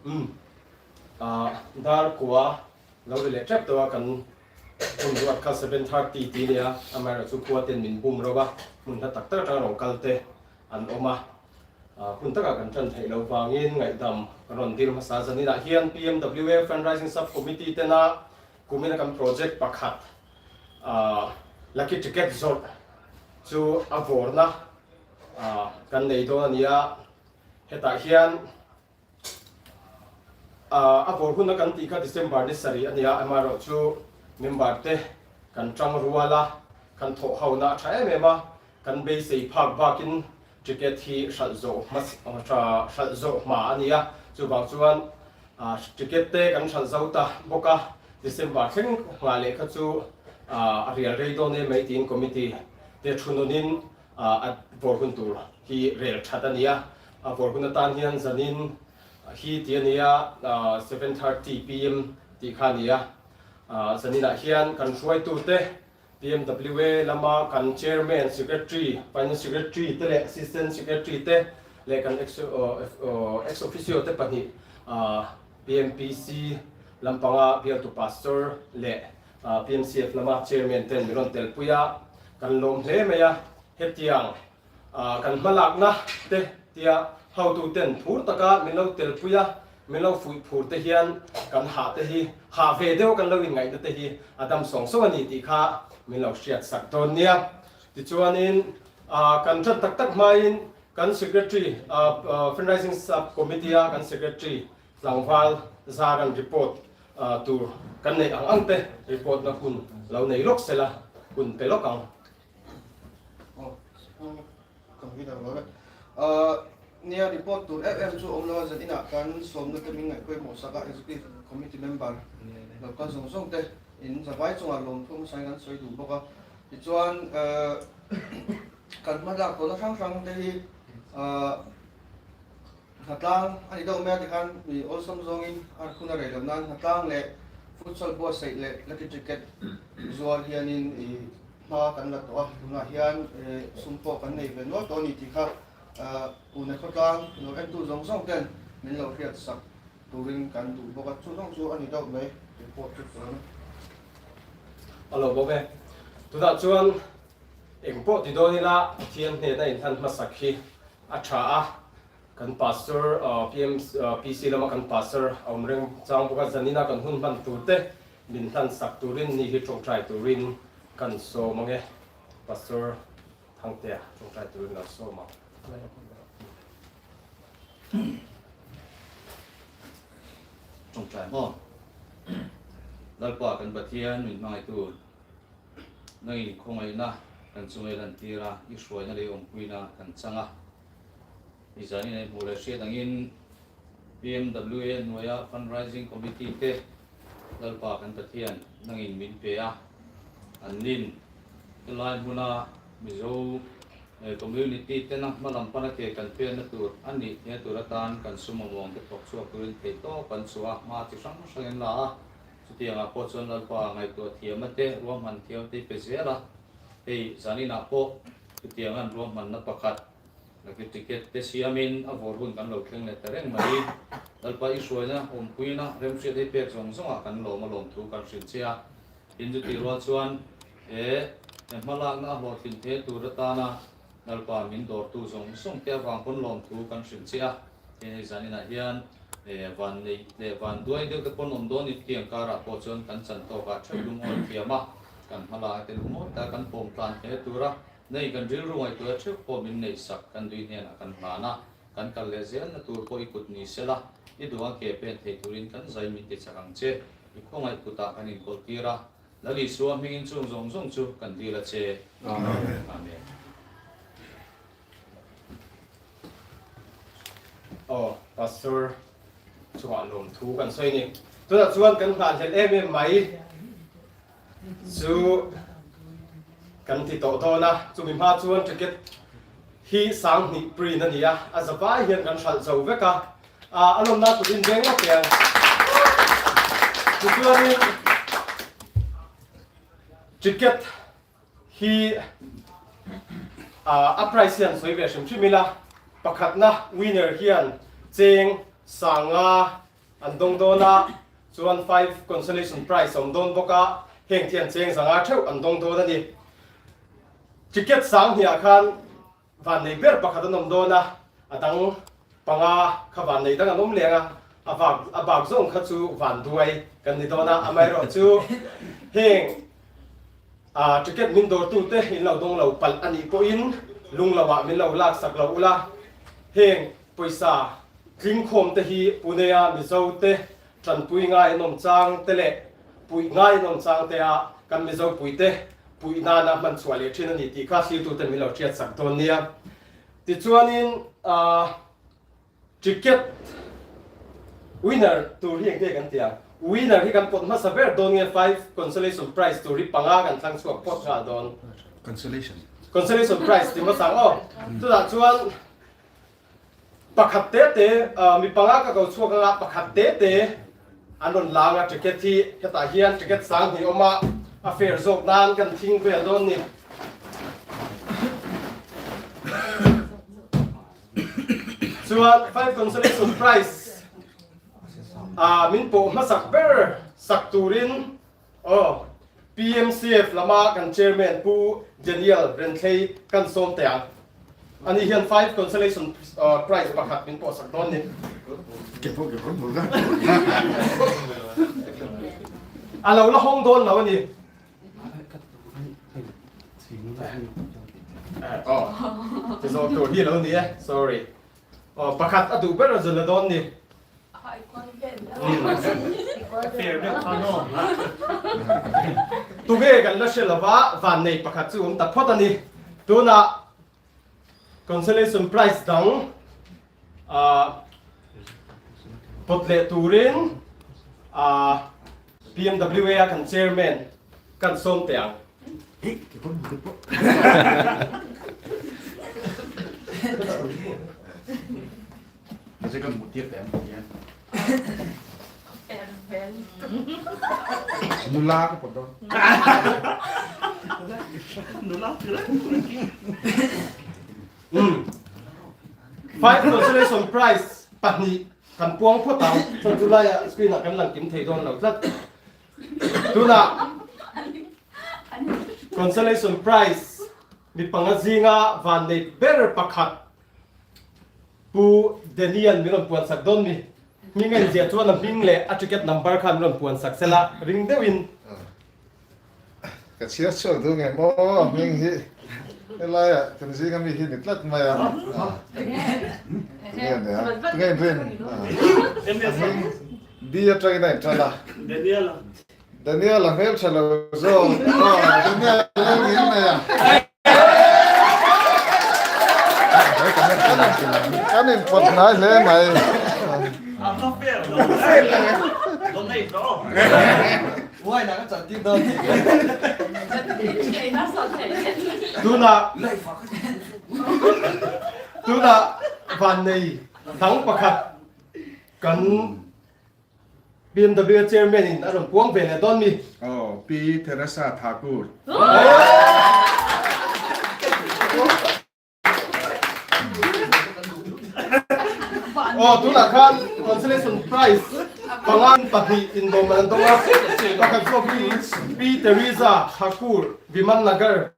Umm dar kua lo ri leh tep tawh a kan hun ruat kha 7:30 tih nia amaherawhchu khua ten min bum reuh a hmun hla tak tak atanga rawn kal te an awm a hun takah kan tan theih loh vangin ngaihdam kan rawn dil hmasa zaninah hian PMWA Fundraising Sub Committee tena kumina kan project pakhat lucky ticket zawrh chu a vawrna kan nei dawn a ni a hetah hian A vawr huna kan tih kha December ni sarih a nia, amaherawhchu member te kan tang rual a, kan thawh hona a tha em em a, kan beisei phak bakin ticket hi hralh zawh hralh zawh hma a ni a, chuvang chuan ticket te kan hralh zo ta bawk a, December thleng nghah leh kha chu a rial rei dawn em mai tiin committee te thu nunin A vawr hun tur hi rel that a ni a, a vawr hun atan hian zanin hi tih a ni a, 7:30 pm tih kha a ni a. Zaninah hian kan hruaitute PMWA lama kan Chairman, Secretary, Finance Secretary te leh Assistant Secretary te leh kan ex officio te pahnih PMPC lampanga bialtu Pastor leh PMCF lama Chairman ten min rawn telpui a, kan lawm hle mai a, hetiang kan hmalakna te tia hotu ten phur taka min lo telpui a, min lo fuih phur te hian kan hah te hi hah ve deuh kan lo inngaihna te hi a dam sawng sawng a ni tih kha min lo hriat sak dawn nia. Tichuanin kan ṭan tak tak hmain kan Secretary, Fundraising Sub Committee a kan Secretary Tlangval zaran report tur kan neih ang ang te report na hun lo nei lawk sela hun pe lawk ang. Nia report tur em em chu awm lo a, zan inah kan sawmna te min ngaihpawimawh sak a, Executive Committee member lo kal zawng zawng te in zavai chungah lawmthu hmasain kan sawi duh bawk a, tichuan kan hmalak tawhna hrang hrang te hi Hnatlang a ni deuh mai a tikhan mi awlsam zawngin a hun a rei loh nan hnatlang leh futsal buatsaih leh lucky ticket zuar hianin i hma kan la tawh a, tunah hian sum pawh kan nei ve nual tawh a ni tih kha Pune khawtlang lo entu zawng zawng ten min lo hriat sak turin kan duh bawk a, chu zawng chu a ni deuh mai report chu chuan. A lo bawk e. Tunah chuan engpawh ti dawn ila Pathian hnena inhlan hmasak hi A tha a, kan Pastor PMPC lama kan Pastor a awm reng chang bawk a, zanina kan hun hman tur te min hlan sak turin ni hi tawngtai turin kan sawm ang e. Pastor Thangtea tawngtai turin kan sawm ang. Tawngtai maw? Lalpa kan Pathian min hmangaihtu Nangin khawngaihna kan chunga i lantir a, i hruaina leh i awmpuina kan chang a. I zanin a i hmuh leh hriat angin PMWA hnuaia Fundraising Committee te Lalpa kan Pathian nangin min pe a, an nin helai hmuna Mizo Community tena hmalam pana ke kan penna tur a nih theihna tur atan kan sum awmawng te thawk chhuak turin theihtawp an chhuah a, hma chi hrang hrangin la a. Chutiangah pawh chuan Lalpa ngaihtuah thiamna te, ruahman thiam te i pe zel a. Hei, zaninah pawh chutianga an ruahmanna pakhat, lucky ticket te siamin a vawr hun kan lo thleng leh ta reng mai. Lalpa i hruaina, awmpuina, remhriat hei pek zawng zawngah kan lawm a lawmthu kan hrilh che a. Tin, chutih rual chuan he hmalakna a hlawhtlin the tur atana Lalpa min dawrtu zawng zawng te avang pawn lawmthu kan hrilh che a. Hei hei zaninah hian van nei leh van duai deuh te pawn awm dawn i tiang karah pawh chuan kan chan tawkah theuh lungawi thiam a, kan hmalak te lungawi tak kan pawm tlan hle tur a, nei kan rilru ngaihtuah theuh pawh min neih sak kan dui hnenah kan hlan a, kan kal leh zelna tur pawh i kut ni sela, i duh a ke pen thei turin kan zai min ti chak ang che, i khawngaih kutah kan inkawl tir a, Lal Isua hmingin chung zawng zawng chu kan dil a che. Amen. Amen. Aw Pastor chungah lawmthu kan sawi a ni. Tunah chuan kan nghahhlelh em em mai chu kan ti tawh dawn a, chumi hma chuan ticket hi sanghnih print a ni a, a zavai hian kan hralh zo vek a, a lawmna turin veng ngawt ang. Tichuanin ticket hi a price hian sawi ve hrim hrim ila, pakhatna winner hian. Cheng sanga an dawng dawn a, chuan five consolation prize a awm dawn bawk a, heng thian cheng zanga theuh an dawng dawn a ni. Ticket sang hniah khan vannei ber pakhat an awm dawn a, a dang panga kha vannei dang an awm leng a, a vak a bak zawng kha chu van duai kan ni dawn a, amaherawh chu heng a ticket min dawrtute in lo dawng lo palh a nih pawhin lung lohah min lo laksak lo ula, heng Pawisa tlingkhawm te hi Pune-a Mizo te tanpui ngai an awm chang te leh puih ngai an awm chang te a kan Mizo pui te puih nana hman chhuah leh thin a ni tih kha thlirtu ten min lo hriat sak dawn nia. Tichuanin ticket winner tur hi engte kan ti ang? Winner hi kan pawt hmasa ber dawn nge five consolation prize tur hi panga kan thlang chhuak phawt nghal dawn? Consolation. Consolation prize ti hmasa ang aw. Chutah chuan Pakhat te te mi panga ka ko chhuak anga pakhat te te an rawn lang a ticket hi hetah hian ticket sang hnih awm a a fair zawk nan kan thing vel dawn ni. Chuan five consolation prize a min pawh hmasak ber sak turin Aw, PMCF lama kan Chairman Pu Daniel Renthlei kan sawm teh ang. Ani hian five consolation prize pakhat min pawhsak dawn ni. A lo la hawng dawn lo a ni. Aw, ti zawh tur hi lo ni e, sorry. Aw, pakhat a duh ber a zun la dawn ni. Tunge kan la hre lova vannei pakhat chu awm ta phawt a ni. Tunah consolation prize dang pawt leh turin PMWA a kan chairman kan sawm teh ang. Nula ka pawt dawn. Five consolation prize pahnih kan puang phawt ang. Chuan chu laiah screen ah kan lang kim thei dawn lo tlat. Tunah consolation prize mi panga zinga vannei ber pakhat Pu Daniel min rawn puan sak dawn mi. Hming a inziah chuan a hming leh a ticket number kha min rawn puan sak sela ring deuhin. Ka chhiar chhuak duh nge maw a hming hi helaiah kan zinga mi hi ni tlat mai a. Tunge nia? Tunge inrin? A hming D atangin a intan a. Daniel-a. Daniel-a hmeltha lo zawk. Aw Daniel a ngil mai a. Kan inpawt hnai hle mai. Tunah tunah vannei dang pakhat kan BMW chairman in a rawn puang ve leh dawn mi. Aw, Pi Teresa Thakur. Aw, tunah khan consolation prize pangan pahnih indawm an dawng a, pakhat zawk hi Pi Teresa Thakur, Viman Nagar.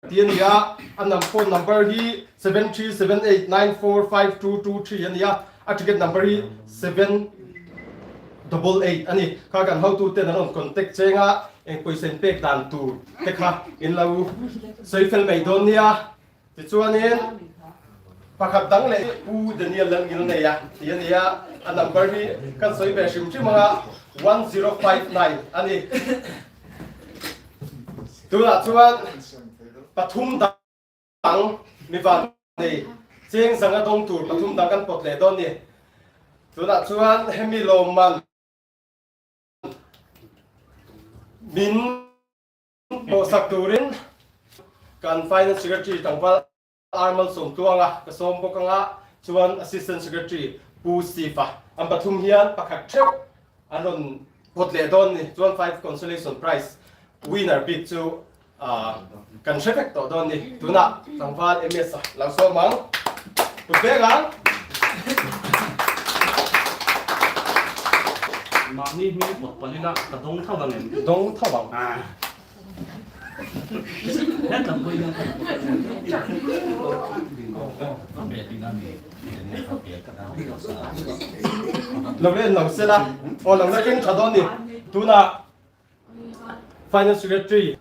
Ti a ni a, a num phone number hi 7378945223 a ni a, a ticket number hi 788 a ni. Kha kan hotu ten an rawn contact cheng a, eng pawisa in pek dan tur te kha in lo sawi fel mai dawn nia. Tichuanin pakhat dang leh Pu Daniel Lalngilnei a ti a ni a, a number hi kan sawi ve hrim hrim ang a, 1059 a ni. Tunah chuan pathum dang mi van nei cheng zanga dawng tur pathum dang kan pawt leh dawn ni. Tunah chuan hemi lawmman min pawhsak turin kan Finance Secretary tlangval Ar Malsawm Tluanga ka sawm bawk anga chuan Assistant Secretary Pu Steve-a an pathum hian pakhat theuh an rawn pawt leh dawn ni. Chuan five consolation prize winner bik chu kan hre vek tawh dawn ni. Tunah tlangval MS-a lo sawm ang. Kut vek ang. Mahni hming pawt palh ila ka dawng tho ang em? Dawng tho ang. Lo len lo sela aw lo la keng tha dawn ni. Tunah Finance Secretary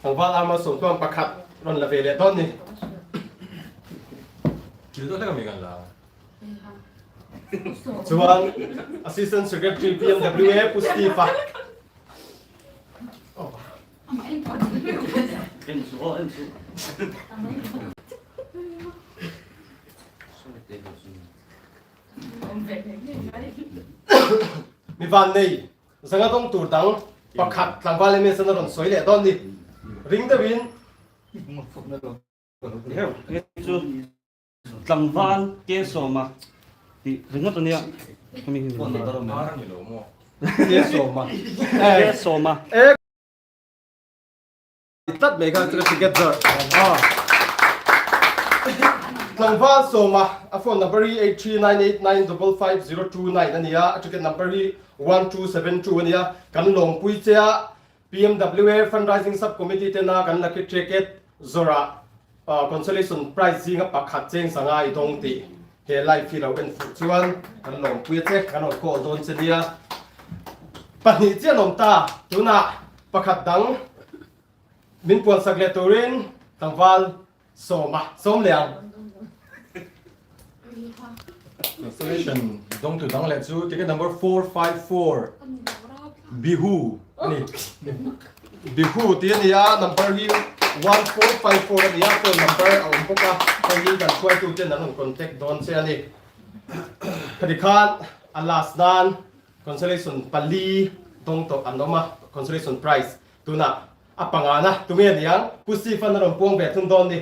tlangval Arma Sawmtuam pakhat rawn la ve leh dawn ni. Chuan Assistant Secretary PMWA Pu Steve a. Mi van nei zanga dawng tur dang pakhat tlangval emaw chuan a rawn sawi leh dawn ni. Ring deuhin. Tlangval ke sawma tih ringawt a nia. Ke sawma. Ke sawma. Tlat mai kha chu ticket zawrh. Tlangval sawma a phone number hi 8398955029 a nia, a ticket number hi 1272 a nia. Kan lawmpui che a PMWA Fundraising Sub Committee tena kan lucky ticket zawrah consolation prize zinga pakhat cheng sanga i dawng tih he live hi lo en fuh chuan kan lawmpui a che, kan rawn call dawn che nia. Pahnih chiah an awm ta, tunah pakhat dang min puansak leh turin tlangval Sawma sawm leh ang. Consolation dawngtu dang leh chu ticket number 454 Bihu a ni. Bihu tih a ni a, number hi 1454 a ni a, phone number a awm bawk a, hei hi kan hruaitu ten an rawn contact dawn che a ni. Khati khan a last nan consolation pali dawng tawh an awm a, consolation prize tunah A pangana, tunge niang? Pu Stephen a rawn puang ve thun dawn ni.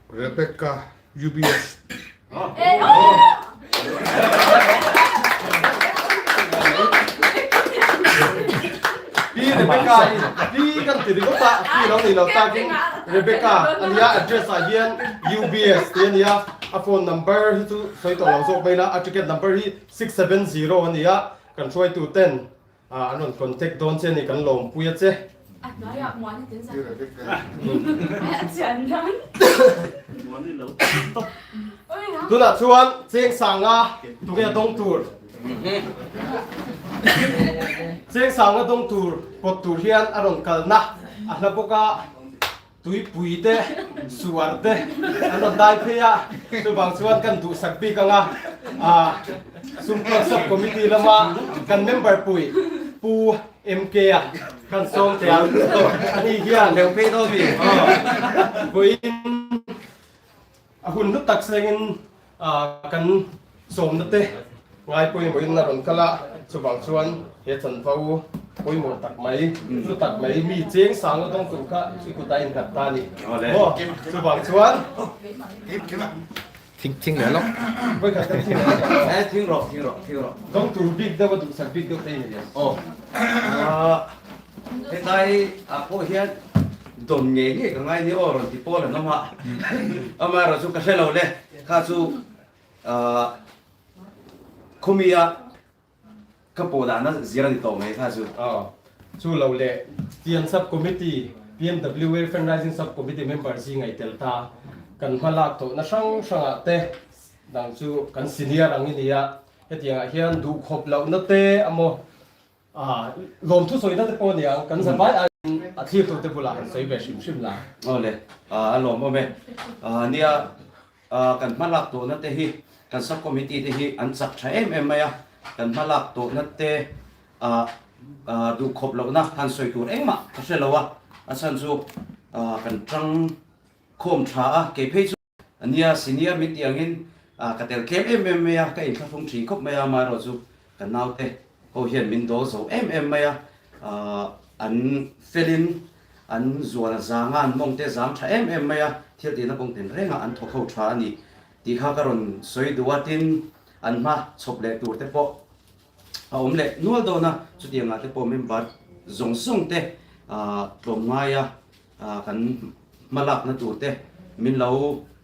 Rebecca UBS. Pi Rebecca i Pi kan ti ringawt a, Pi lo ni lo takin Rebecca a nia, address ah hian UBS tih a nia, a phone number hi chu sawi tawh lo zawk mai ila, a ticket number hi 670 a nia, Kan hruaitu ten an rawn contact dawn che a ni, kan lawmpui a che. A hnuaiah muan a tel zan. A chian nan. Tunah chuan cheng sanga tunge a dawng tur? Cheng sanga dawng tur pawt tur hian a rawn kalna a hla bawk a. Tuipui te, suar te an rawn dai phei a, chuvang chuan kan duhsak bik ang a, Sumtuak Sub Committee lama kan member pui Pu MK a kan sawm teh ang, ani hian vawiin a hun hlu tak sengin Kan sawmna te ngai pawimawhin a rawn kal a, chuvang chuan he chanvo pawimawh tak mai, hlu tak mai, mi cheng sang a dawng tur kha i kut a innghat ta a ni. Maw? Chuvang chuan Thing thing leh lawk. Vawikhat kan thing leh lawk ang aw. Thing rawh, thing rawh, thing rawh. Dawng tur bik deuh a duhsak bik deuh te i nei em? Aw. Hetlai ah pawh hian dawn ngei ngei ka ngai ni aw rawn ti pawl an awm a, amaherawh chu ka hre lo le, kha chu khawmi a ka pawh dahna zir a ni tawh mai kha chu. Aw, chu lo leh Tian Sub Committee, PMWA Fundraising Sub Committee member zinga i tel ta, kan hma lak tawhna hrang hrangah te dang chu kan senior ang i ni a, hetiangah hian duhkhawp lohna te amaw Lawmthu sawina te pawh a ni ang, kan zavai aiin a thlirtu te bulah han sawi ve hrim hrim la. Aw le, a lawmawm e. Nia, kan hma lak tawhna te hi kan sub committee te hi an chak tha em em mai a, kan hma lak tawhna te duhkhawp lohna han sawi tur engmah ka hre lo a, a chhan chu kan tang khawm tha a, kei phei chu. Nia, senior min tih angin ka tel tlem em em mai a, ka inthlahrung thin khawp mai a, amaherawh chu ka naute ho hian min dawl zo em em mai a, an felin an zual a zang a, an mawng te zang tha em em mai a, thil tihna kawng tin rengah an thawk ho tha a ni tih kha ka rawn sawi duh a, tin an hma chhawp leh tur te pawh a awm leh nual dawn a, chutiangah te pawh member zawng zawng te tlawmngai a. Kan hmalakna tur te min lo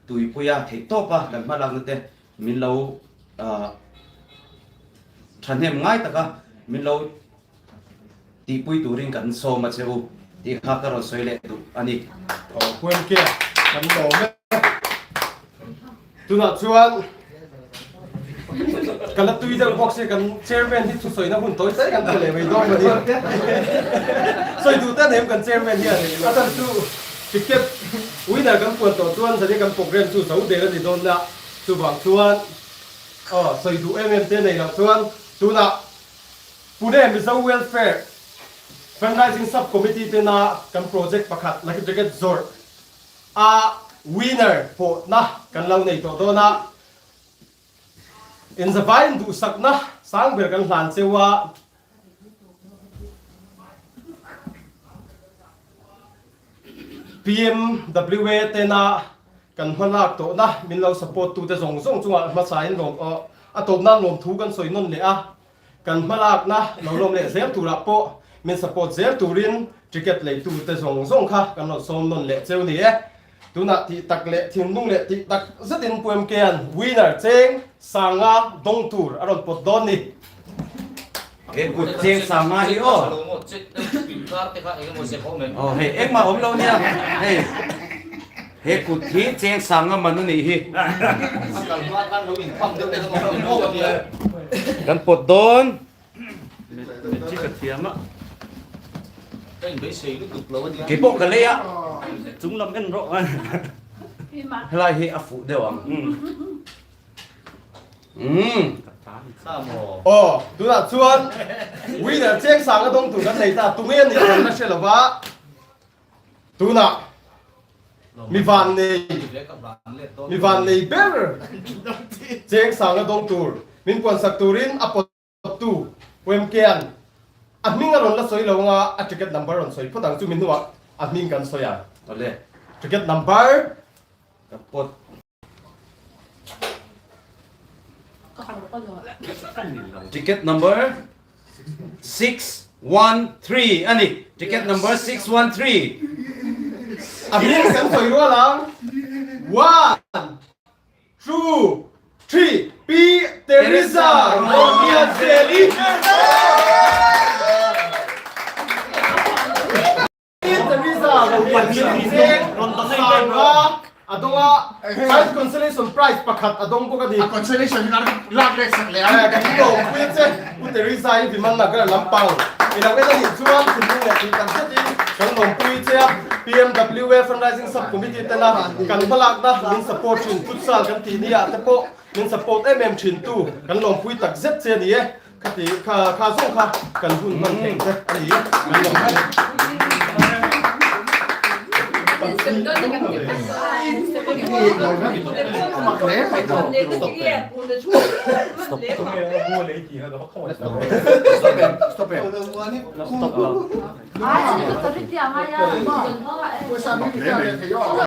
tuipui a, theihtawp a kan hmalakna te min lo thahnem ngai taka min lo tihpui turin kan sawm a che u tih kha ka rawn sawi leh duh a ni. Aw Puemke kan lawm e. Tunah chuan ka la tui deuh bawk si kan chairman hi thusawina hun tawi tawi kan pe leh mai dawn a ni. Sawi duh ta nem kan chairman hian a chan chu ticket winner kan puan tawh chuan zan hi kan program chu zo der a ni dawn a, chuvang chuan aw sawi duh em em te nei loh chuan tunah Pune Mizo Welfare Fundraising Sub Committee tena kan project pakhat Lucky Ticket zawrh a winner pawhna kan lo nei tawh dawn a, inzavaiin duhsakna sang ber kan hlan cheu a. PMWA tena kan hmalak tawhna min lo support tute zawng zawng chungah hmasain lawm a tawp nan lawmthu kan sawi nawn leh a. Kan hmalakna lo lawm leh zel turah pawh min support zel turin ticket leitute zawng zawng kha kan rawn sawm nawn leh cheu ni e. Tunah tih tak leh thinlung leh tih tak zetin Pu MK-a'n winner cheng sanga dawng tur a rawn pawt dawn ni. He kut cheng sanga hi aw. Aw hei engmah awm lo nia hei he kut hi cheng sanga man a nih hi. Kan pawt dawn. Magic a thiam a. Kei pawh ka lei a. Chung lam en rawh. Helai hi a fuh deuh ang. Umm. Aw, tunah chuan winner cheng sang a dawng tur kan nei ta, tunge a nih kan la hre lo va. Tunah mi van nei mi van nei ber cheng sang a dawng tur min puansak turin a pawt Tu Puemkean a hming a rawn la sawi lo anga a ticket number rawn sawi phawt ang chu mi hnuah a hming kan sawi ang. Awle. Ticket number ka pawt. Ticket number 613 a ni. Ticket number 613. A hming kan sawi rual ang. One. Two, three, Pi Teresa Romiazeli. Pi Teresa Romiazeli cheng sanga a dawng a, prize consolation prize pakhat a dawng bawk a ni. A consolation hi kan lak leh sak leh a. Kan lawm pui che Pu Teresa i Vimal Nagar lampang i lo en a nih chuan thinlung leh tih tak zetin kan lawm pui che a. PMWA Fundraising Sub Committee tena kan hmalakna min support thin futsal kan tih ni ah te pawh min support em em thin tu kan lawmpui tak zet che a ni e. Khati kha kha zawng kha kan hun hman theih te a ni e. Kan lawm hle. Stop.